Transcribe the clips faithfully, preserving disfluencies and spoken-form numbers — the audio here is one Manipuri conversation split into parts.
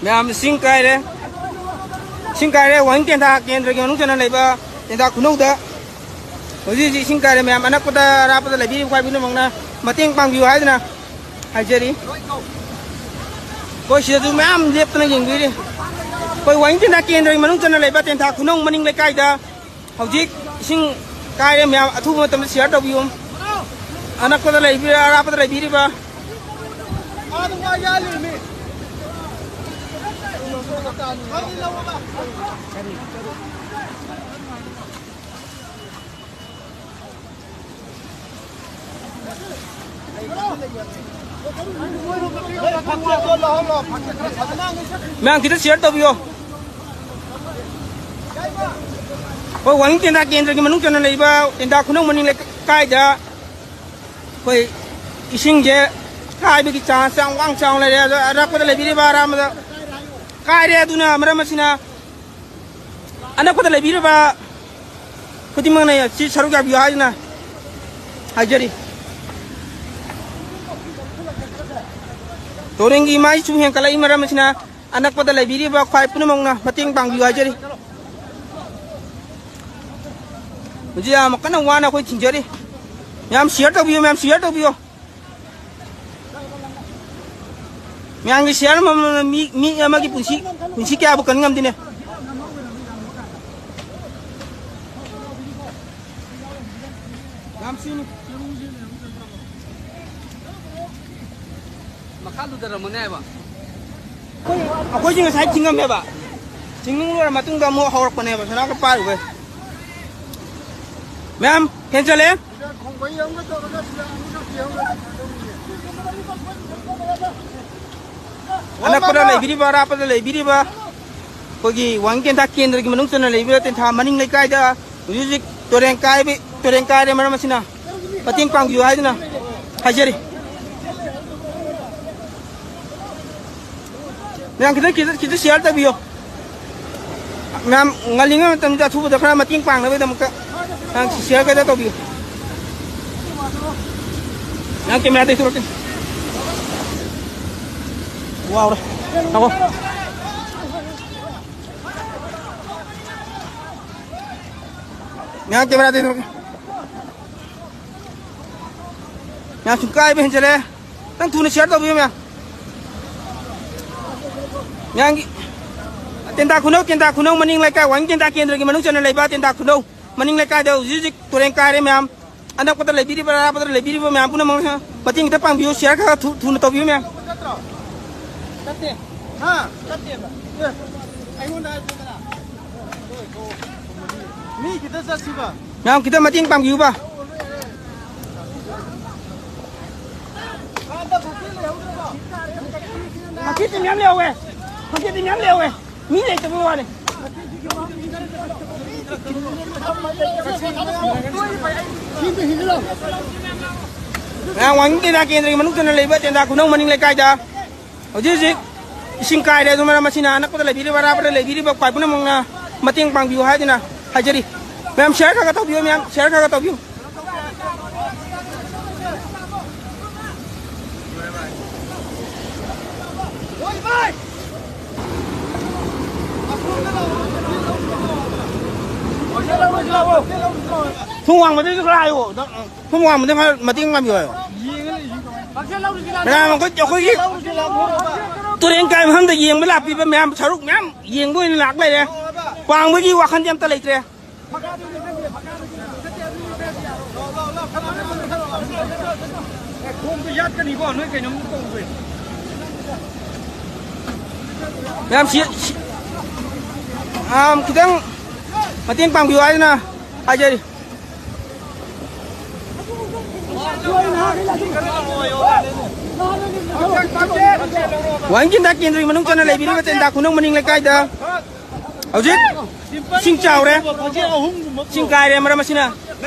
ꯃꯌꯥꯝ ꯏꯁꯤꯡ ꯀꯥꯏꯔꯦ, ꯏꯁꯤꯡ ꯀꯥꯏꯔꯦ꯫ ꯋꯥꯍꯤꯡ ꯇꯦꯟꯊꯥ ꯀꯦꯟꯗ꯭ꯔꯒꯤ ꯃꯅꯨꯡ ꯆꯟꯅ ꯂꯩꯕ ꯇꯦꯟꯊꯥ ꯈꯨꯅꯧꯗ ꯍꯧꯖꯤꯛ ꯍꯧꯖꯤꯛ ꯏꯁꯤꯡ ꯀꯥꯏꯔꯦ꯫ ꯃꯌꯥꯝ ꯑꯅꯛꯄꯗ ꯑꯔꯥꯞꯄꯗ ꯂꯩꯕꯤꯔꯤꯕ ꯈ꯭ꯋꯥꯏ ꯄꯨꯝꯅꯃꯛꯅ ꯃꯇꯦꯡ ꯄꯥꯡꯕꯤꯌꯨ ꯍꯥꯏꯗꯨꯅ ꯍꯥꯏꯖꯔꯤ꯫ ꯑꯩꯈꯣꯏ ꯁꯤꯗꯁꯨ ꯃꯌꯥꯝ ꯂꯦꯞꯇꯅ ꯌꯦꯡꯕꯤꯔꯤ꯫ ꯑꯩꯈꯣꯏ ꯋꯥꯍꯤꯡ ꯇꯦꯟꯊꯥ ꯀꯦꯟꯗ꯭ꯔꯒꯤ ꯃꯅꯨꯡ ꯆꯟꯅ ꯂꯩꯕ ꯇꯦꯟꯊꯥ ꯈꯨꯅꯧ ꯃꯅꯤꯡ ꯂꯩꯀꯥꯏꯗ ꯍꯧꯖꯤꯛ ꯏꯁꯤꯡ ꯀꯥꯏꯔꯦ꯫ ꯃꯌꯥꯝ ꯑꯊꯨꯕ ꯃꯇꯝꯗ ꯁꯤꯌꯥꯔ ꯇꯧꯕꯤꯌꯨ꯫ ꯑꯅꯛꯄꯗ ꯂꯩꯕꯤꯔ, ꯑꯔꯥꯞꯄꯗ ꯂꯩꯕꯤꯔꯤꯕ ꯃꯌꯥꯝ ꯈꯤꯇ ꯁꯤꯌꯥꯔ ꯇꯧꯕꯤꯌꯣ꯫ ꯑꯩꯈꯣꯏ ꯋꯥꯍꯤꯡ ꯇꯦꯟꯊꯥ ꯀꯦꯟꯗ꯭ꯔꯒꯤ ꯃꯅꯨꯡ ꯆꯟꯅ ꯂꯩꯕ ꯇꯦꯟꯊꯥ ꯈꯨꯅꯧ ꯃꯅꯤꯡ ꯂꯩꯀꯥꯏꯗ ꯑꯩꯈꯣꯏ ꯏꯁꯤꯡꯁꯦ ꯀꯥꯏꯕꯒꯤ ꯆꯥꯟꯁ ꯌꯥꯝ ꯋꯥꯡ ꯆꯥꯎꯅ ꯂꯩꯔꯦ꯫ ꯑꯗꯣ ꯑꯅꯛꯄꯗ ꯂꯩꯕꯤꯔꯤꯕ ꯑꯔꯥꯝꯕꯗ ꯀꯥꯏꯔꯦ꯫ ꯑꯗꯨꯅ ꯃꯔꯝ ꯑꯁꯤꯅ ꯑꯅꯛꯄꯗ ꯂꯩꯕꯤꯔꯤꯕ ꯈꯨꯗꯤꯡꯃꯛꯅ ꯁꯤ ꯁꯔꯨꯛ ꯌꯥꯕꯤꯌꯨ ꯍꯥꯏꯗꯨꯅ ꯍꯥꯏꯖꯔꯤ꯫ ꯇꯨꯔꯦꯟꯒꯤ ꯏꯃꯥꯏ ꯁꯨꯝ ꯍꯦꯟꯒꯠꯂꯛꯏ ꯃꯔꯝ ꯑꯁꯤꯅ ꯑꯅꯛꯄꯗ ꯂꯩꯕꯤꯔꯤꯕ ꯈ꯭ꯋꯥꯏ ꯄꯨꯝꯅꯃꯛꯅ ꯃꯇꯦꯡ ꯄꯥꯡꯕꯤꯌꯨ ꯍꯥꯏꯖꯔꯤ꯫ ꯍꯧꯖꯤꯛ ꯌꯥꯝ ꯀꯟꯅ ꯋꯥꯅ ꯑꯩꯈꯣꯏ ꯊꯤꯡꯖꯔꯤ꯫ ꯃꯌꯥꯝ ꯁꯤꯌꯔ ꯇꯧꯕꯤꯌꯨ, ꯃꯌꯥꯝ ꯁꯤꯌꯔ ꯇꯧꯕꯤꯌꯨ꯫ ꯃꯌꯥꯝꯒꯤ ꯁꯤꯌꯥꯔ ꯑꯃꯃꯝꯅ ꯃꯤ, ꯃꯤ ꯑꯃꯒꯤ ꯄꯨꯟꯁꯤ, ꯄꯨꯟꯁꯤ ꯀꯌꯥꯕꯨ ꯀꯟ ꯉꯝꯗꯣꯏꯅꯦ? ꯌꯥꯝ ꯁꯤꯅꯤ꯫ ꯃꯈꯥ ꯂꯨꯊꯔꯝꯃꯅꯦ ꯍꯥꯏꯕ꯫ ꯑꯩꯈꯣꯏꯁꯤ ꯉꯁꯥꯏ ꯊꯤꯡꯉꯝꯃꯦꯕ꯫ ꯊꯤꯡꯉꯝ ꯂꯣꯏꯔ ꯃꯇꯨꯡꯗ ꯑꯃꯨꯛ ꯍꯧꯔꯛꯄꯅꯦꯕ, ꯁꯅꯥꯒ ꯄꯥꯏꯔꯨꯕꯩ꯫ ꯃꯌꯥꯝ ꯍꯦꯟꯖꯜꯂꯦ꯫ ꯑꯅꯛꯄꯗ ꯂꯩꯕꯤꯔꯤꯕ, ꯑꯔꯥꯞꯄꯗ ꯂꯩꯕꯤꯔꯤꯕ ꯑꯩꯈꯣꯏꯒꯤ ꯋꯥꯡ ꯇꯦꯟꯊꯥ ꯀꯦꯟꯗ꯭ꯔꯒꯤ ꯃꯅꯨꯡ ꯆꯟꯅ ꯂꯩꯕꯤꯔꯤꯕ ꯇꯦꯟꯊꯥ ꯃꯅꯤꯡ ꯂꯩꯀꯥꯏꯗ ꯍꯧꯖꯤꯛ ꯍꯧꯖꯤꯛ ꯇꯨꯔꯦꯟ ꯀꯥꯏꯕ, ꯇꯨꯔꯦꯟ ꯀꯥꯏꯔꯦ꯫ ꯃꯔꯝ ꯑꯁꯤꯅ ꯃꯇꯦꯡ ꯄꯥꯡꯕꯤꯌꯨ ꯍꯥꯏꯗꯨꯅ ꯍꯥꯏꯖꯔꯤ꯫ ꯃꯌꯥꯝ ꯈꯤꯇꯪ, ꯈꯤꯇꯪ, ꯈꯤꯇꯪ ꯁꯤꯌꯥꯔ ꯇꯧꯕꯤꯌꯣ꯫ ꯃꯌꯥꯝ ꯉꯜꯂꯤꯉꯩ ꯃꯇꯝꯗ ꯑꯊꯨꯕꯗ ꯈꯔ ꯃꯇꯦꯡ ꯄꯥꯡꯅꯕꯒꯤꯗꯃꯛꯇ ꯃꯌꯥꯝ ꯁꯤꯌꯥꯔ ꯈꯤꯇ ꯇꯧꯕꯤꯌꯨ꯫ ꯃꯌꯥꯝ ꯀꯦꯃꯦꯔꯥꯗ ꯊꯣꯛꯂꯛꯀꯦ꯫ ꯋꯥꯎꯔꯦ꯫ ꯉꯥꯏꯈꯣ꯫ ꯃꯌꯥꯝ camera ꯗ ꯌꯦꯡꯊꯣꯔꯛꯀꯦ꯫ ꯃꯌꯥꯝ ꯁꯨꯝ ꯀꯥꯏꯕ ꯍꯦꯟꯖꯜꯂꯦ꯫ ꯈꯤꯇꯪ ꯊꯨꯅ share ꯇꯧꯕꯤꯌꯨ ꯃꯌꯥꯝ꯫ ꯃꯌꯥꯝꯒꯤ ꯇꯦꯟꯊꯥ ꯈꯨꯅꯧ, ꯇꯦꯟꯊꯥ ꯈꯨꯅꯧ ꯃꯅꯤꯡ ꯂꯩꯀꯥꯏ, ꯋꯥꯡꯖꯤꯡ ꯇꯦꯟꯊꯥ ꯀꯦꯟꯗ꯭ꯔꯒꯤ ꯃꯅꯨꯡ ꯆꯟꯅ ꯂꯩꯕ ꯇꯦꯟꯊꯥ ꯈꯨꯅꯧ ꯃꯅꯤꯡ ꯂꯩꯀꯥꯏꯗ ꯍꯧꯖꯤꯛ ꯍꯧꯖꯤꯛ ꯇꯨꯔꯦꯟ ꯀꯥꯏꯔꯦ ꯃꯌꯥꯝ꯫ ꯑꯅꯛꯄꯗ ꯂꯩꯕꯤꯔꯤꯕ ꯑꯔꯥꯞꯄꯗ ꯂꯩꯕꯤꯔꯤꯕ ꯃꯌꯥꯝ ꯄꯨꯝꯅꯃꯛ ꯃꯇꯦꯡ ꯈꯤꯇ ꯄꯥꯡꯕꯤꯌꯨ, share ꯈꯔ ꯊꯨ-, ꯊꯨꯅ ꯇꯧꯕꯤꯌꯨ ꯃꯌꯥꯝ꯫ ꯅꯠꯇꯦ꯫ ꯍꯥ? ꯅꯠꯇꯦꯕ꯫ ꯑꯦ, ꯑꯩꯉꯣꯟꯗ ꯍꯥꯏꯕꯗꯨꯗꯅ꯫ ꯃꯤ ꯈꯤꯇ ꯆꯠꯁꯤꯕ꯫ ꯃꯌꯥꯝ ꯈꯤꯇ ꯃꯇꯦꯡ ꯄꯥꯡꯕꯤꯌꯨꯕ꯫ ꯐꯥꯀꯦꯠꯇꯤ ꯃꯌꯥꯝ ꯂꯩꯍꯧꯋꯦ꯫ ꯐꯥꯀꯦꯠꯇꯤ ꯃꯌꯥꯝ ꯂꯩꯍꯧꯋꯦ꯫ ꯃꯤ ꯂꯩꯇꯕꯩ ꯋꯥꯅꯤ꯫ ꯃꯌꯥꯝ ꯋꯥꯡꯖꯤꯡ ꯇꯦꯟꯊꯥ ꯀꯦꯟꯗ꯭ꯔꯒꯤ ꯃꯅꯨꯡ ꯆꯟꯅ ꯂꯩꯕ ꯇꯦꯟꯊꯥ ꯈꯨꯅꯧ ꯃꯅꯤꯡ ꯂꯩꯀꯥꯏꯗ ꯍꯧꯖꯤꯛ ꯍꯧꯖꯤꯛ ꯏꯁꯤꯡ ꯀꯥꯏꯔꯦ꯫ ꯑꯗꯨ ꯃꯔꯝ ꯑꯁꯤꯅ ꯑꯅꯛꯄꯗ ꯂꯩꯕꯤꯔꯤꯕ ꯑꯔꯥꯞꯄꯗ ꯂꯩꯕꯤꯔꯤꯕ ꯈ꯭ꯋꯥꯏ ꯄꯨꯝꯅꯃꯛꯅ ꯃꯇꯦꯡ ꯄꯥꯡꯕꯤꯌꯨ ꯍꯥꯏꯗꯨꯅ ꯍꯥꯏꯖꯔꯤ꯫ ꯃꯌꯥꯝ share ꯈꯔ ꯈꯔ ꯇꯧꯕꯤꯌꯨ, ꯃꯌꯥꯝ share ꯈꯔ ꯈꯔ ꯇꯧꯕꯤꯌꯨ꯫ ꯊꯣꯡ ꯋꯥꯡꯃꯗꯩꯁꯨ ꯈꯔ ꯍꯥꯏꯌꯣ꯫ ꯅꯪ, ꯊꯣꯡ ꯋꯥꯡꯃꯗꯩ ꯈꯔ ꯃꯇꯦꯡ ꯄꯥꯡꯕꯤꯌꯨ ꯍꯥꯏꯌꯣ꯫ ꯃꯌꯥꯝ ꯑꯩꯈꯣꯏ, ꯑꯩꯈꯣꯏꯒꯤ ꯇꯨꯔꯦꯟ ꯀꯥꯏ ꯃꯐꯝꯗ ꯌꯦꯡꯕ ꯂꯥꯛꯄꯤꯕ ꯃꯌꯥꯝ, ꯁꯔꯨꯛ ꯃꯌꯥꯝ ꯌꯦꯡꯕ ꯑꯣꯏꯅ ꯂꯥꯛ ꯂꯩꯔꯦ꯫ ꯋꯥꯡꯕꯒꯤ ꯋꯥꯈꯜꯗꯤ ꯑꯝꯇ ꯂꯩꯇ꯭ꯔꯦ꯫ ꯈꯣꯡꯗꯣ ꯌꯥꯠꯀꯅꯤꯀꯣ, ꯅꯣꯏ ꯀꯩꯅꯣꯝ ꯇꯧꯕꯩ꯫ ꯃꯌꯥꯝ ꯁꯤ, ꯁꯤ-, ꯑꯥꯝ, ꯈꯤꯇꯪ ꯃꯇꯦꯡ ꯄꯥꯡꯕꯤꯌꯨ ꯍꯥꯏꯗꯨꯅ ꯍꯥꯏꯖꯔꯤ꯫ ꯋꯥꯍꯦꯡ ꯆꯤꯟꯊꯥ ꯀꯦꯟꯗ꯭ꯔꯒꯤ ꯃꯅꯨꯡ ꯆꯟꯅ ꯂꯩꯕꯤꯔꯤꯕ ꯇꯦꯟꯊꯥ ꯈꯨꯅꯧ ꯃꯅꯤꯡ ꯂꯩꯀꯥꯏꯗ ꯍꯧꯖꯤꯛ ꯏꯁꯤꯡ ꯆꯥꯎꯔꯦ꯫ ꯏꯁꯤꯡ ꯀꯥꯏꯔꯦ꯫ ꯃꯔꯝ ꯑꯁꯤꯅ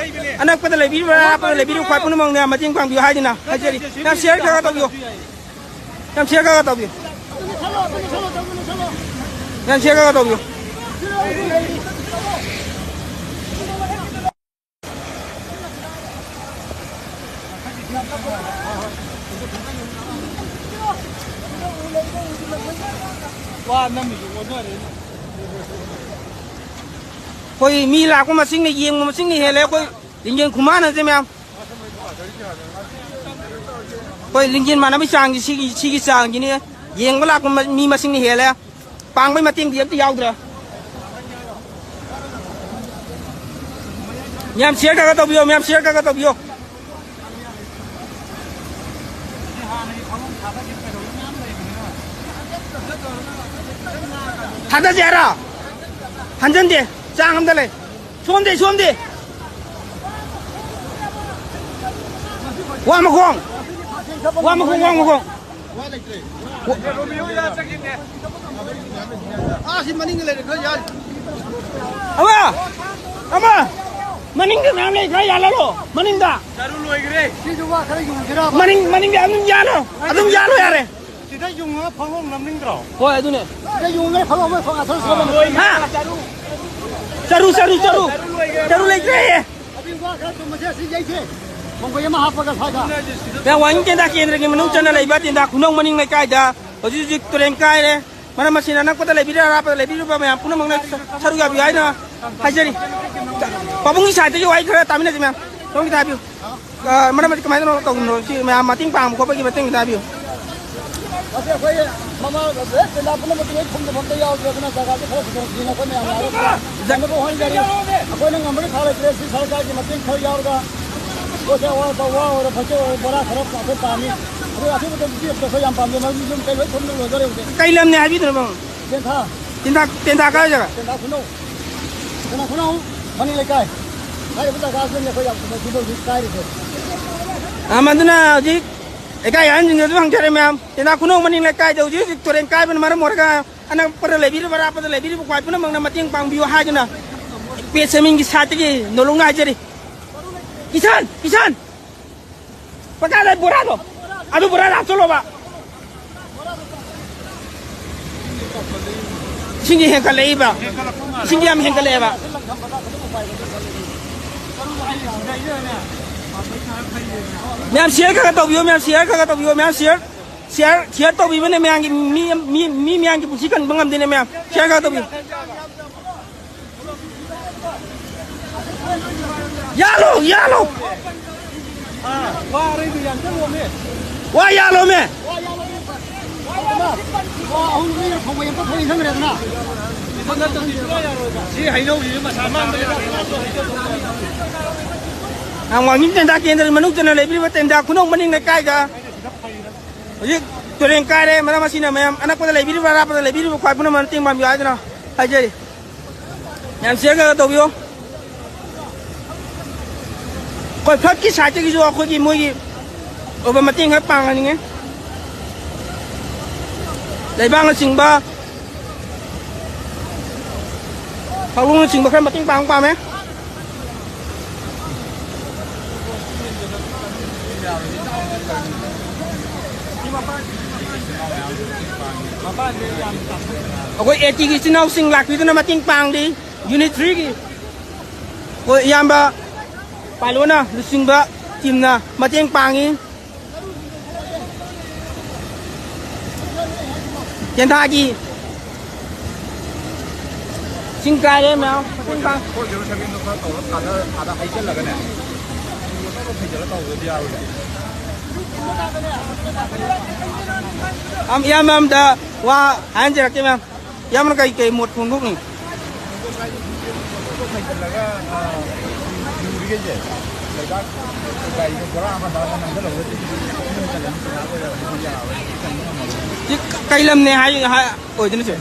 ꯑꯅꯛꯄꯗ ꯂꯩꯕꯤꯔꯤꯕ, ꯑꯔꯥꯞꯄꯗ ꯂꯩꯕꯤꯔꯤꯕ ꯈ꯭ꯋꯥꯏ ꯄꯨꯝꯅꯃꯛꯅ ꯃꯇꯦꯡ ꯄꯥꯡꯕꯤꯌꯨ ꯍꯥꯏꯗꯨꯅ ꯍꯥꯏꯖꯔꯤ꯫ ꯌꯥꯝ share ꯈꯔ ꯈꯔ ꯇꯧꯕꯤꯌꯨ꯫ ꯌꯥꯝ share ꯈꯔ ꯈꯔ ꯇꯧꯕꯤꯌꯨ꯫ ꯌꯥꯝ share ꯈꯔ ꯈꯔ ꯇꯧꯕꯤꯌꯨ꯫ ꯋꯥ ꯅꯝꯃꯤꯗꯨ ꯑꯣꯟꯅꯔꯦꯅꯦ꯫ ꯑꯩꯈꯣꯏ ꯃꯤ ꯂꯥꯛꯄ ꯃꯁꯤꯡꯅ ꯌꯦꯡꯕ ꯃꯁꯤꯡꯅ ꯍꯦꯜꯂꯦ꯫ ꯑꯩꯈꯣꯏ ꯂꯤꯡꯖꯦꯜ ꯈꯨꯃꯥꯟꯅꯁꯦ ꯃꯌꯥꯝ꯫ ꯑꯩꯈꯣꯏ ꯂꯤꯡꯖꯦꯜ ꯃꯥꯟꯅꯕꯒꯤ ꯆꯥꯡꯁꯤ ꯁꯤꯒꯤ, ꯁꯤꯒꯤ ꯆꯥꯡꯁꯤꯅꯤ꯫ ꯌꯦꯡꯕ ꯂꯥꯛꯄ ꯃ-, ꯃꯤ ꯃꯁꯤꯡꯅ ꯍꯦꯜꯂꯦ꯫ ꯄꯥꯡꯕꯩ ꯃꯇꯦꯡꯗꯤ ꯑꯝꯇ ꯌꯥꯎꯗ꯭ꯔꯦ꯫ ꯃꯌꯥꯝ share ꯈꯔ ꯈꯔ ꯇꯧꯕꯤꯌꯣ, ꯃꯌꯥꯝ share ꯈꯔ ꯈꯔ ꯇꯧꯕꯤꯌꯣ꯫ ꯊꯥꯗꯁꯦ ꯍꯥꯏꯔꯣ? ꯍꯟꯖꯟꯗꯦ, ꯆꯥꯡ ꯑꯝꯗ ꯂꯩ꯫ ꯁꯣꯝꯗꯤ, ꯁꯣꯝꯗꯤ꯫ ꯋꯥ ꯃꯈꯣꯡ꯫ ꯋꯥ ꯃꯈꯣꯡ, ꯋꯥ ꯃꯈꯣꯡ꯫ ꯑꯥ, ꯁꯤ ꯃꯅꯤꯡꯗ ꯂꯩꯔꯦ, ꯈꯔ ꯌꯥꯔꯤ꯫ ꯑꯃ! ꯑꯃ! ꯃꯅꯤꯡꯗ ꯃꯌꯥꯝ ꯂꯩ, ꯈꯔ ꯌꯥꯜꯍꯜꯂꯣ꯫ ꯃꯅꯤꯡꯗ꯫ ꯆꯔꯨ ꯂꯣꯏꯈ꯭ꯔꯦ꯫ ꯁꯤꯁꯨ ꯋꯥ ꯈꯔ ꯌꯨꯡꯁꯤꯔꯕ? ꯃꯅꯤꯡ, ꯃꯅꯤꯡꯗ ꯑꯗꯨꯝ ꯌꯥꯜꯂꯣ꯫ ꯑꯗꯨꯝ ꯌꯥꯜꯂꯣ ꯌꯥꯔꯦ꯫ ꯁꯤꯗ ꯌꯨꯡꯉꯒ ꯐꯪꯍꯧ ꯅꯝꯅꯤꯡꯗ꯭ꯔꯣ? ꯍꯣꯏ, ꯑꯗꯨꯅꯦ꯫ ꯁꯤꯗ ꯌꯨꯡꯉꯒ ꯐꯪꯍꯧ, ꯃꯣꯏ ꯐꯪ ꯑꯊꯣꯏ ꯁꯣꯜꯂꯝꯃꯤ꯫ ꯍꯥ? ꯆꯔꯨ, ꯆꯔꯨ, ꯆꯔꯨ꯫ ꯆꯔꯨ ꯂꯩꯇ꯭ꯔꯦ꯫ ꯑꯗꯨ ꯋꯥ ꯈꯔ ꯆꯨꯝꯕꯁꯦ ꯑꯁꯤ ꯌꯩꯁꯦ꯫ ꯈꯣꯡꯕꯩ ꯑꯃ ꯍꯥꯞꯄꯒ ꯁ꯭ꯋꯥꯏꯗ꯫ ꯃꯌꯥꯝ ꯋꯥꯍꯤꯡ ꯇꯦꯟꯊꯥ ꯀꯦꯟꯗ꯭ꯔꯒꯤ ꯃꯅꯨꯡ ꯆꯟꯅ ꯂꯩꯕ ꯇꯦꯟꯊꯥ ꯈꯨꯅꯧ ꯃꯅꯤꯡ ꯂꯩꯀꯥꯏꯗ ꯍꯧꯖꯤꯛ ꯍꯧꯖꯤꯛ ꯇꯨꯔꯦꯟ ꯀꯥꯏꯔꯦ꯫ ꯃꯔꯝ ꯑꯁꯤꯅ ꯑꯅꯛꯄꯗ ꯂꯩꯕꯤꯔꯤꯕ ꯑꯔꯥꯞꯄꯗ ꯂꯩꯕꯤꯔꯤꯕ ꯃꯌꯥꯝ ꯄꯨꯝꯅꯃꯛꯅ ꯁꯔꯨꯛ ꯌꯥꯕꯤꯌꯨ ꯍꯥꯏꯅ ꯍꯥꯏꯖꯔꯤ꯫ ꯄꯥꯕꯨꯡꯒꯤ side ꯇꯒꯤ ꯋꯥꯍꯩ ꯈꯔ ꯇꯥꯃꯤꯟꯅꯁꯤ ꯃꯌꯥꯝ꯫ ꯁꯣꯝꯒꯤꯗ ꯍꯥꯏꯕꯤꯌꯨ꯫ ꯑ, ꯃꯔꯝ ꯑꯁꯤ ꯀꯃꯥꯏꯅ ꯇꯧꯕꯅꯣ? ꯁꯤ ꯃꯌꯥꯝ ꯃꯇꯦꯡ ꯄꯥꯡꯕ ꯈꯣꯠꯄꯒꯤ ꯃꯇꯦꯡ ꯈꯤꯇ ꯍꯥꯏꯕꯤꯌꯨ꯫ ꯃꯁꯤ ꯑꯩꯈꯣꯏ ꯃꯃꯥ ꯂꯣꯏ ꯇꯤꯜꯂꯥ ꯄꯨꯝꯅꯃꯛꯇꯤ ꯂꯣꯏ ꯐꯨꯝꯗ ꯐꯝꯗ ꯌꯥꯎꯗ꯭ꯔꯦ, ꯑꯗꯨꯅ ꯖꯒꯥꯁꯤ ꯈꯔ ꯈꯨꯗꯣꯡ ꯊꯤꯅ ꯑꯩꯈꯣꯏ ꯃꯌꯥꯝ ꯌꯥꯔꯦ꯫ ꯐꯅꯕ ꯍꯣꯠꯅꯖꯔꯤ꯫ ꯑꯩꯈꯣꯏꯅ ꯉꯝꯕꯒꯤ ꯊꯥꯛ ꯂꯩꯇ꯭ꯔꯦ, ꯁꯤ ꯁꯔꯀꯥꯔꯒꯤ ꯃꯇꯦꯡ ꯈꯔ ꯌꯥꯎꯔꯒ ꯄꯣꯠꯁꯦ ꯑꯋꯥꯠꯄ ꯋꯥ ꯑꯣꯏꯔꯣ ꯐꯠꯇ ꯑꯣꯏꯔꯣ ꯕꯣꯔꯥ ꯈꯔ ꯑꯩꯈꯣꯏ ꯄꯥꯝꯃꯤ꯫ ꯑꯗꯨ ꯑꯊꯨꯕꯗ ꯄꯤꯔꯛꯄꯗ ꯑꯩꯈꯣꯏ ꯌꯥꯝ ꯄꯥꯝꯖꯩ, ꯃꯔꯝꯗꯤ ꯌꯨꯝ ꯀꯩ ꯂꯣꯏ ꯊꯨꯝꯅ ꯂꯣꯏꯗꯣꯔꯦ ꯍꯧꯖꯤꯛ꯫ ꯀꯩ ꯂꯝꯅꯦ ꯍꯥꯏꯕꯤꯗꯨꯅꯣ ꯃꯥꯃ? ꯇꯦꯟꯊꯥ꯫ ꯇꯦꯟꯊꯥ, ꯇꯦꯟꯊꯥ ꯀꯥꯏ ꯖꯒꯥ? ꯇꯦꯟꯊꯥ ꯈꯨꯅꯧ꯫ ꯇꯦꯟꯊꯥ ꯈꯨꯅꯧ ꯃꯅꯤꯡ ꯂꯩꯀꯥꯏ꯫ ꯍꯥꯏꯔꯤꯕ ꯖꯒꯥꯁꯤꯗꯅꯤ ꯑꯩꯈꯣꯏ ꯌꯥꯝ ꯊꯨꯅ ꯊꯨꯅ ꯍꯧꯖꯤꯛ ꯀꯥꯏꯔꯤꯁꯦ꯫ ꯑ, ꯃꯗꯨꯅ ꯍꯧꯖꯤꯛ ꯂꯩꯀꯥꯏ ꯑꯍꯟꯁꯤꯡꯗꯁꯨ ꯍꯪꯖꯔꯦ ꯃꯌꯥꯝ꯫ ꯇꯦꯟꯊꯥ ꯈꯨꯅꯧ ꯃꯅꯤꯡ ꯂꯩꯀꯥꯏꯗ ꯍꯧꯖꯤꯛ ꯍꯧꯖꯤꯛ ꯇꯨꯔꯦꯟ ꯀꯥꯏꯕꯅ ꯃꯔꯝ ꯑꯣꯏꯔꯒ ꯑꯅꯛꯄꯗ ꯂꯩꯕꯤꯔꯤꯕ ꯑꯔꯥꯞꯄꯗ ꯂꯩꯕꯤꯔꯤꯕ ꯈ꯭ꯋꯥꯏ ꯄꯨꯝꯅꯃꯛꯅ ꯃꯇꯦꯡ ꯄꯥꯡꯕꯤꯌꯨ ꯍꯥꯏꯗꯨꯅ ꯄꯦꯠ ꯁꯦꯝꯃꯤꯡꯒꯤ side ꯇꯒꯤ ꯅꯣꯂꯨꯛꯅ ꯍꯥꯏꯖꯔꯤ꯫ ꯀꯤꯁꯟ! ꯀꯤꯁꯟ! ꯄꯀꯥꯗ ꯕꯣꯔꯥꯗꯣ! ꯑꯗꯨ ꯕꯣꯔꯥꯗ ꯍꯥꯞꯆꯜꯂꯣꯕ! ꯏꯁꯤꯡꯁꯤ ꯍꯦꯟꯒꯠꯂꯛꯏꯕ꯫ ꯏꯁꯤꯡꯁꯤ ꯌꯥꯝ ꯍꯦꯟꯒꯠꯂꯛꯑꯦꯕ꯫ ꯃꯌꯥꯝ share ꯈꯔ ꯈꯔ ꯇꯧꯕꯤꯌꯨ, ꯃꯌꯥꯝ share ꯈꯔ ꯈꯔ ꯇꯧꯕꯤꯌꯨ, ꯃꯌꯥꯝ share꯫ ꯁꯤꯌꯥꯔ, ꯁꯤꯌꯥꯔ ꯇꯧꯕꯤꯕꯅꯦ ꯃꯌꯥꯝꯒꯤ, ꯃꯤ, ꯃꯤ, ꯃꯤ ꯃꯌꯥꯝꯒꯤ ꯄꯨꯟꯁꯤ ꯀꯟꯕ ꯉꯝꯗꯣꯏꯅꯦ ꯃꯌꯥꯝ꯫ ꯁꯤꯌꯥꯔ ꯈꯔ ꯇꯧꯕꯤꯌꯨ꯫ ꯌꯥꯜꯂꯣ, ꯌꯥꯜꯂꯣ꯫ ꯋꯥ ꯑꯔꯩꯕ ꯌꯥꯝ ꯆꯠꯂꯣꯃꯦ꯫ ꯋꯥ ꯌꯥꯜꯂꯣꯃꯦ꯫ ꯋꯥ ꯑꯍꯨꯝ ꯃꯔꯤꯔꯛ ꯐꯧꯕ ꯌꯥꯝ ꯐꯩ ꯈꯪꯈ꯭ꯔꯦꯗꯅ꯫ ꯁꯤ ꯍꯩꯅꯧꯁꯤꯁꯨ ꯃꯁꯥ ꯃꯥꯡꯕꯅꯦ꯫ ꯋꯥꯡꯖꯤꯡ ꯇꯦꯟꯊꯥ ꯀꯦꯟꯗ꯭ꯔꯒꯤ ꯃꯅꯨꯡ ꯆꯟꯅ ꯂꯩꯕꯤꯔꯤꯕ ꯇꯦꯟꯊꯥ ꯈꯨꯅꯧ ꯃꯅꯤꯡ ꯂꯩꯀꯥꯏꯒ ꯍꯧꯖꯤꯛ ꯇꯨꯔꯦꯟ ꯀꯥꯏꯔꯦ꯫ ꯃꯔꯝ ꯑꯁꯤꯅ ꯃꯌꯥꯝ ꯑꯅꯛꯄꯗ ꯂꯩꯕꯤꯔꯤꯕ, ꯑꯔꯥꯞꯄꯗ ꯂꯩꯕꯤꯔꯤꯕ ꯈ꯭ꯋꯥꯏ ꯄꯨꯝꯅꯃꯛ ꯃꯇꯦꯡ ꯄꯥꯡꯕꯤꯌꯨ ꯍꯥꯏꯗꯨꯅ ꯍꯥꯏꯖꯔꯤ꯫ ꯃꯌꯥꯝ ꯁꯤꯌꯔ ꯈꯔ ꯇꯧꯕꯤꯌꯨ꯫ ꯑꯩꯈꯣꯏ ꯐ꯭ꯂꯠꯀꯤ ꯁꯥꯏꯠꯇꯒꯤꯁꯨ ꯑꯩꯈꯣꯏꯒꯤ ꯃꯣꯏꯒꯤ ꯑꯣꯏꯕ ꯃꯇꯦꯡ ꯈꯔ ꯄꯥꯡꯍꯟꯅꯤꯡꯉꯤ꯫ ꯂꯩꯕꯥꯛꯅꯆꯤꯡꯕ, ꯐꯛꯂꯣꯡꯅꯆꯤꯡꯕ ꯈꯔ ꯃꯇꯦꯡ ꯄꯥꯡꯕ ꯄꯥꯝꯃꯦ꯫ ꯑꯩꯈꯣꯏ ꯑꯦ ꯇꯤꯒꯤ ꯏꯆꯤꯟ ꯏꯅꯥꯎꯁꯤꯡ ꯂꯥꯛꯄꯤꯗꯨꯅ ꯃꯇꯦꯡ ꯄꯥꯡꯂꯤ꯫ ꯌꯨꯅꯤꯠ ꯊ꯭ꯔꯤꯒꯤ ꯑꯩꯈꯣꯏ ꯏꯌꯥꯝꯕ ꯄꯥꯏꯂꯣꯅ ꯂꯨꯆꯤꯡꯕ ꯇꯤꯝꯅ ꯃꯇꯦꯡ ꯄꯥꯡꯉꯤ꯫ ꯇꯦꯟꯊꯥꯒꯤ ꯆꯤꯡ ꯀꯥꯏꯔꯦ ꯃꯌꯥꯝ ꯃꯇꯦꯡ ꯄꯥꯡ꯫ ꯐꯣꯔ ꯖꯦꯔꯣ ꯁꯚꯦꯟꯗꯣ ꯈꯔ ꯇꯧꯔ ꯊꯥꯗ-, ꯊꯥꯗ ꯍꯩꯖꯤꯜꯂꯒꯅꯦ, ꯊꯩꯖꯤꯜꯂ ꯇꯧꯗ꯭ꯔꯗꯤ ꯌꯥꯔꯣꯏꯗ꯫ ꯑꯝ, ꯏꯌꯥꯝꯕ ꯑꯝꯗ ꯋꯥ ꯍꯥꯏꯍꯟꯖꯔꯛꯀꯦ ꯃꯌꯥꯝ꯫ ꯏꯌꯥꯝꯕꯅ ꯀꯩ ꯀꯩ ꯃꯣꯠ ꯐꯣꯡꯗꯣꯛꯅꯤ? ꯂꯩꯕꯥꯛ ꯒꯥꯔꯤꯗꯣ ꯕꯣꯔꯥ ꯑꯃ ꯇꯧꯔꯒ ꯅꯝꯁꯤꯜꯍꯧꯔꯗꯤ ꯁꯤ ꯀꯩ ꯂꯝꯅꯦ ꯍꯥꯏ, ꯍꯥꯏ ꯑꯣꯏꯗꯣꯏꯅꯣ ꯁꯦ?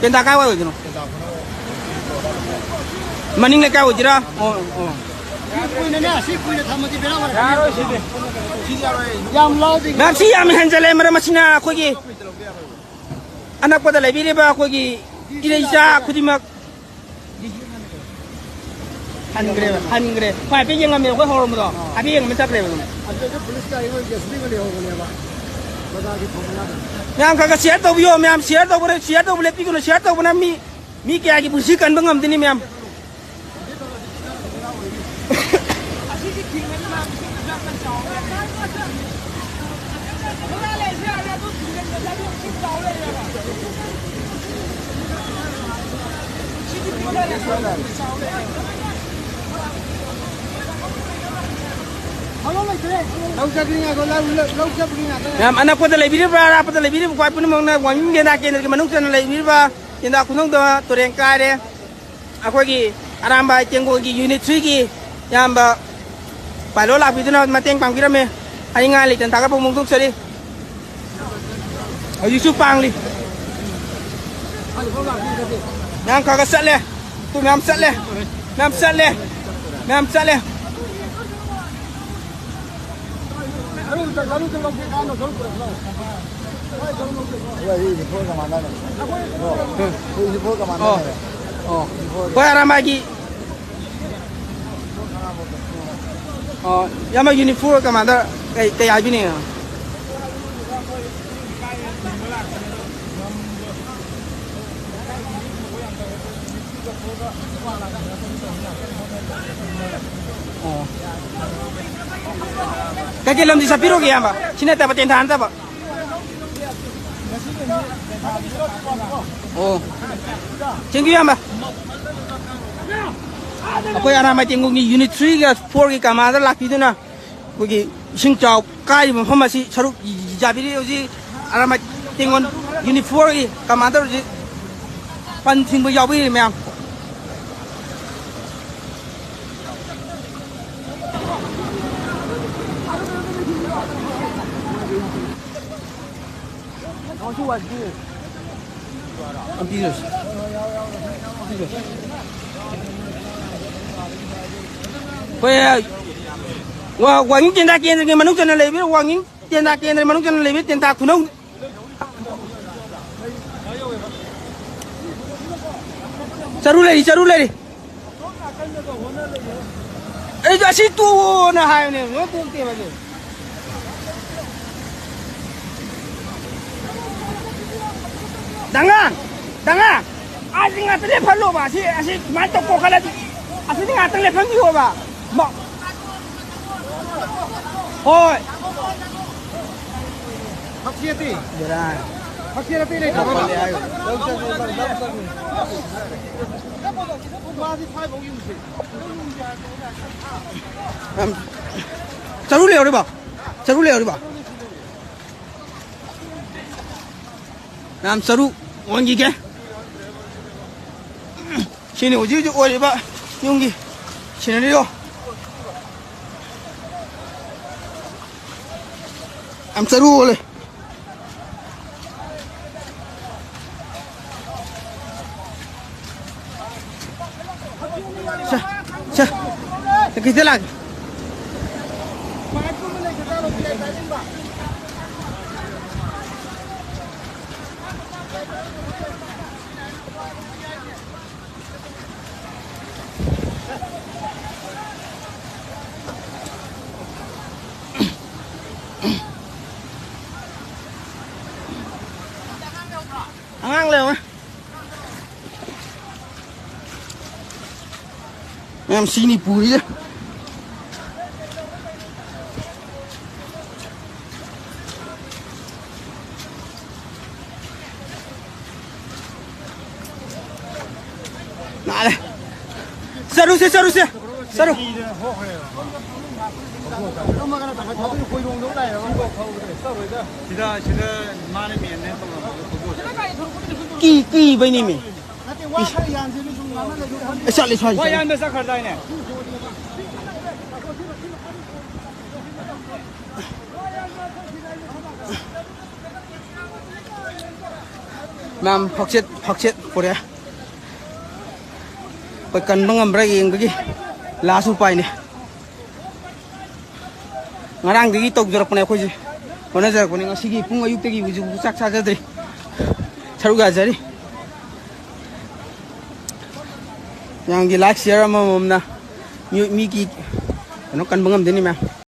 ꯇꯦꯟꯊꯥ ꯀꯥꯏ ꯋꯥꯏ ꯑꯣꯏꯗꯣꯏꯅꯣ? ꯃꯅꯤꯡ ꯂꯩꯀꯥꯏ ꯑꯣꯏꯗꯣꯏꯔꯥ? ꯑꯣ, ꯑꯣ꯫ ꯀꯨꯏꯅꯅꯦ, ꯁꯤ ꯀꯨꯏꯅ ꯊꯝꯃꯗꯤ ꯕꯦꯔꯥ ꯑꯣꯏꯔꯛꯀꯅꯤ꯫ ꯌꯥꯝ ꯂꯥꯎꯗꯤ꯫ ꯃꯦꯝ, ꯁꯤ ꯌꯥꯝ ꯍꯦꯟꯖꯜꯂꯦ꯫ ꯃꯔꯝ ꯑꯁꯤꯅ ꯑꯩꯈꯣꯏꯒꯤ ꯑꯅꯛꯄꯗ ꯂꯩꯕꯤꯔꯤꯕ ꯑꯩꯈꯣꯏꯒꯤ ꯏꯔꯩꯆꯥ ꯈꯨꯗꯤꯡꯃꯛ ꯍꯟꯈ꯭ꯔꯦꯕ, ꯍꯟꯈ꯭ꯔꯦ꯫ ꯑꯩꯈꯣꯏ ꯍꯥꯏꯐꯦꯠ ꯌꯦꯡꯉꯝꯃꯦ, ꯑꯩꯈꯣꯏ ꯍꯧꯔꯝꯕꯗꯣ ꯍꯥꯏꯐꯦꯠ ꯌꯦꯡꯉꯝꯃꯦ ꯆꯠꯈ꯭ꯔꯦꯕ ꯑꯗꯨꯝ꯫ ꯑꯗꯨꯗꯁꯨ ꯄꯨꯂꯤꯁ ꯒꯥꯔꯤ ꯑꯣꯏꯅ ꯖꯦ ꯁꯤ ꯕꯤꯒ ꯂꯩꯍꯧꯕꯅꯦꯕ꯫ ꯕꯖꯥꯔꯒꯤ ꯊꯣꯡ ꯃꯌꯥꯗ꯫ ꯃꯌꯥꯝ ꯈꯔ ꯈꯔ ꯁꯤꯌꯔ ꯇꯧꯕꯤꯌꯣ ꯃꯌꯥꯝ, ꯁꯤꯌꯔ ꯇꯧꯕꯅ, ꯁꯤꯌꯔ ꯇꯧꯕꯅ ꯃꯤ, ꯃꯤ ꯀꯌꯥꯒꯤ ꯄꯨꯟꯁꯤ ꯀꯟꯕ ꯉꯝꯗꯣꯏꯅꯤ ꯃꯌꯥꯝ꯫ ꯑꯁꯤꯒꯤ ꯊꯤꯡꯉꯗꯤ ꯃꯥ ꯃꯁꯤꯡꯗꯨꯁꯨ ꯌꯥꯝ ꯀꯟ ꯆꯥꯎꯔꯦ꯫ ꯂꯧ ꯆꯠꯈ꯭ꯔꯤ ꯉꯥꯏꯈꯣ, ꯂꯧ, ꯂꯧ, ꯂꯧ ꯆꯠꯈ꯭ꯔꯤ ꯉꯥꯏꯈꯣ꯫ ꯃꯌꯥꯝ ꯑꯅꯛꯄꯗ ꯂꯩꯕꯤꯔꯤꯕ꯭ꯔꯥ, ꯑꯔꯥꯞꯄꯗ ꯂꯩꯕꯤꯔꯤꯕ꯭ꯔꯥ, ꯈ꯭ꯋꯥꯏ ꯄꯨꯝꯅꯃꯛꯅ ꯋꯥꯡꯖꯤꯡ ꯇꯦꯟꯊꯥ ꯀꯦꯟꯗ꯭ꯔꯒꯤ ꯃꯅꯨꯡ ꯆꯟꯅ ꯂꯩꯕꯤꯔꯤꯕ ꯇꯦꯟꯊꯥ ꯈꯨꯅꯧꯗ ꯇꯨꯔꯦꯟ ꯀꯥꯏꯔꯦ꯫ ꯑꯩꯈꯣꯏꯒꯤ ꯑꯔꯥꯝꯕꯥꯏ ꯇꯦꯡꯒꯣꯜꯒꯤ ꯌꯨꯅꯤꯠ ꯊ꯭ꯔꯤꯒꯤ ꯏꯌꯥꯝꯕ ꯄꯥꯏꯂꯣꯠ ꯂꯥꯛꯄꯤꯗꯨꯅ ꯃꯇꯦꯡ ꯄꯥꯡꯕꯤꯔꯝꯃꯦ꯫ ꯍꯥꯏꯅꯤꯡꯉꯥꯏ ꯂꯩꯇꯅ ꯊꯥꯒꯠꯄ ꯐꯣꯡꯗꯣꯛꯆꯔꯤ꯫ ꯍꯧꯖꯤꯛꯁꯨ ꯄꯥꯡꯂꯤ꯫ ꯃꯌꯥꯝ ꯈꯔ ꯈꯔ ꯆꯠꯂꯦ꯫ ꯇꯨ ꯃꯌꯥꯝ ꯆꯠꯂꯦ꯫ ꯃꯌꯥꯝ ꯆꯠꯂꯦ꯫ ꯃꯌꯥꯝ ꯆꯠꯂꯦ꯫ ꯑꯩꯈꯣꯏ ꯌꯨꯅꯤꯐꯣꯔꯝ ꯀꯃꯥꯟꯗꯔꯅꯦ꯫ ꯑꯩꯈꯣꯏ ꯌꯨꯅꯤꯐꯣꯔꯝ ꯀꯃꯥꯟꯗꯔꯅꯦ꯫ ꯑꯣ꯫ ꯍꯣꯏ, ꯑꯔꯥꯝꯕꯥꯏꯒꯤ꯫ ꯑꯣ, ꯏꯌꯥꯝꯕ, ꯌꯨꯅꯤꯠ ꯐꯣꯔ ꯀꯃꯥꯟꯗꯔ ꯀꯩ, ꯀꯩ ꯍꯥꯏꯕꯤꯅꯤꯡꯉꯤꯅꯣ? ꯑꯣ꯫ ꯀꯩꯀꯩ ꯂꯝꯗꯤ ꯆꯠꯄꯤꯔꯨꯒꯦ, ꯏꯌꯥꯝꯕ? ꯁꯤ ꯅꯠꯇꯕ, ꯇꯦꯟꯊꯥ ꯅꯠꯇꯕ? ꯑꯣ꯫ Thank you, ꯏꯌꯥꯝꯕ꯫ ꯑꯩꯈꯣꯏ ꯑꯔꯥꯝꯕꯥꯏ ꯇꯦꯡꯒꯣꯜꯒꯤ ꯌꯨꯅꯤꯠ ꯊ꯭ꯔꯤꯒ ꯐꯣꯔꯒꯤ ꯀꯃꯥꯟꯗꯔ ꯂꯥꯛꯄꯤꯗꯨꯅ ꯑꯩꯈꯣꯏꯒꯤ ꯏꯁꯤꯡ ꯆꯥꯎ ꯀꯥꯏꯔꯤꯕ ꯃꯐꯝ ꯑꯁꯤ ꯁꯔꯨꯛ ꯌꯥꯕꯤꯔꯤ꯫ ꯍꯧꯖꯤꯛ ꯑꯔꯥꯝꯕꯥꯏ ꯇꯦꯡꯒꯣꯜ ꯌꯨꯅꯤꯠ ꯐꯣꯔꯒꯤ ꯀꯃꯥꯟꯗꯔ ꯍꯧꯖꯤꯛ ꯄꯟ ꯊꯤꯡꯕ ꯌꯥꯎꯕꯤꯔꯤ ꯃꯌꯥꯝ꯫ ꯑꯩꯈꯣꯏ ꯋꯥ-, ꯋꯥꯡꯖꯤꯡ ꯇꯦꯟꯊꯥ ꯀꯦꯟꯗ꯭ꯔꯒꯤ ꯃꯅꯨꯡ ꯆꯟꯅ ꯂꯩꯕꯤꯔꯤꯕ, ꯋꯥꯡꯖꯤꯡ ꯇꯦꯟꯊꯥ ꯀꯦꯟꯗ꯭ꯔꯒꯤ ꯃꯅꯨꯡ ꯆꯟꯅ ꯂꯩꯕꯤꯔꯤꯕ ꯇꯦꯟꯊꯥ ꯈꯨꯅꯧ꯫ ꯆꯔꯨ ꯂꯩꯔꯤ, ꯆꯔꯨ ꯂꯩꯔꯤ꯫ ꯑꯩꯁꯨ ꯑꯁꯤ ꯇꯣꯛꯑꯣꯅ ꯍꯥꯏꯕꯅꯦ, ꯂꯣꯏ ꯇꯣꯛꯇꯦꯕ ꯑꯗꯨ꯫ ꯗꯉꯥ! ꯗꯉꯥ! ꯑꯁꯤ ꯉꯥꯛꯇ ꯂꯦꯞꯍꯜꯂꯣꯕ, ꯑꯁꯤ, ꯑꯁꯤ ꯁꯨꯃꯥꯏꯅ ꯇꯧ ꯀꯣꯛꯈꯠꯂꯗꯤ, ꯑꯁꯤꯗꯤ ꯉꯥꯛꯇꯪ ꯂꯦꯞꯍꯟꯕꯤꯌꯣꯕ꯫ ꯃ-, ꯍꯣꯏ꯫ ꯕꯦꯔꯥꯅꯤ꯫ ꯃꯊꯦꯜ ꯑꯇꯩ ꯂꯩꯇ꯭ꯔꯕ? ꯃꯥꯗꯤ ꯁ꯭ꯋꯥꯏꯐꯥꯎ ꯌꯨꯝꯁꯦ꯫ ꯌꯥꯝ ꯆꯔꯨ ꯂꯩꯍꯧꯔꯤꯕꯣ? ꯆꯔꯨ ꯂꯩꯍꯧꯔꯤꯕꯣ? ꯃꯌꯥꯝ ꯆꯔꯨ ꯑꯣꯟꯈꯤꯒꯦ꯫ ꯁꯤꯅꯤ ꯍꯧꯖꯤꯛ ꯍꯧꯖꯤꯛ ꯑꯣꯏꯔꯤꯕ ꯌꯨꯝꯒꯤ ꯁꯤꯅꯔꯤꯗꯣ꯫ ꯌꯥꯝ ꯆꯔꯨ ꯑꯣꯜꯂꯦ꯫ ꯁꯦ, ꯁꯦ, ꯈꯤꯇ ꯂꯥꯛꯀꯦ꯫ ꯑꯉꯥꯡ ꯂꯩꯍꯧꯔꯦ꯫ ꯃꯌꯥꯝ ꯁꯤꯅꯤ ꯄꯨꯔꯤꯁꯦ꯫ ꯅꯥꯔꯦ꯫ ꯆꯔꯨꯁꯦ, ꯆꯔꯨꯁꯦ꯫ ꯆꯔꯨ꯫ ꯁꯤꯗ, ꯁꯤꯗ ꯃꯥꯅ ꯃꯦꯟꯅꯦ ꯇꯧꯔꯝꯕꯗꯣ ꯐꯨꯠꯕꯣꯜ ꯁꯥꯟꯅꯕ꯫ ꯀꯤ-, ꯀꯤꯕꯩꯅꯦꯃꯤ꯫ ꯏꯁ꯫ ꯑꯩ ꯆꯠꯂꯦ ꯁ꯭ꯋꯥꯏꯗ ꯋꯥ ꯆꯠꯂꯦ꯫ ꯌꯥꯝꯅ ꯆꯠꯈ꯭ꯔꯗꯥꯏꯅꯦ? ꯃꯌꯥꯝ ꯐꯛꯆꯦꯠ, ꯐꯛꯆꯦꯠ ꯄꯨꯔꯛꯑꯦ꯫ ꯑꯩꯈꯣꯏ ꯀꯟꯕ ꯉꯝꯕ꯭ꯔꯥ ꯌꯦꯡꯕꯒꯤ last ꯎꯄꯥꯏꯅꯤ꯫ ꯉꯔꯥꯡꯗꯒꯤ ꯇꯧꯖꯔꯛꯄꯅꯦ ꯑꯩꯈꯣꯏꯁꯦ, ꯍꯣꯠꯅꯖꯔꯛꯄꯅꯦ꯫ ꯉꯁꯤꯒꯤ ꯄꯨꯡ ꯑꯌꯨꯛꯇꯒꯤ ꯍꯧꯖꯤꯛ ꯆꯥꯛ ꯆꯥꯖꯗ꯭ꯔꯤ, ꯁꯔꯨꯛ ꯌꯥꯖꯔꯤ꯫ ꯃꯌꯥꯝꯒꯤ like share ꯑꯃꯃꯝꯅ ꯃꯤꯑꯣꯏ-, ꯃꯤꯒꯤ ꯀꯩꯅꯣ ꯀꯟꯕ ꯉꯝꯗꯣꯏꯅꯤ ꯃꯌꯥꯝ꯫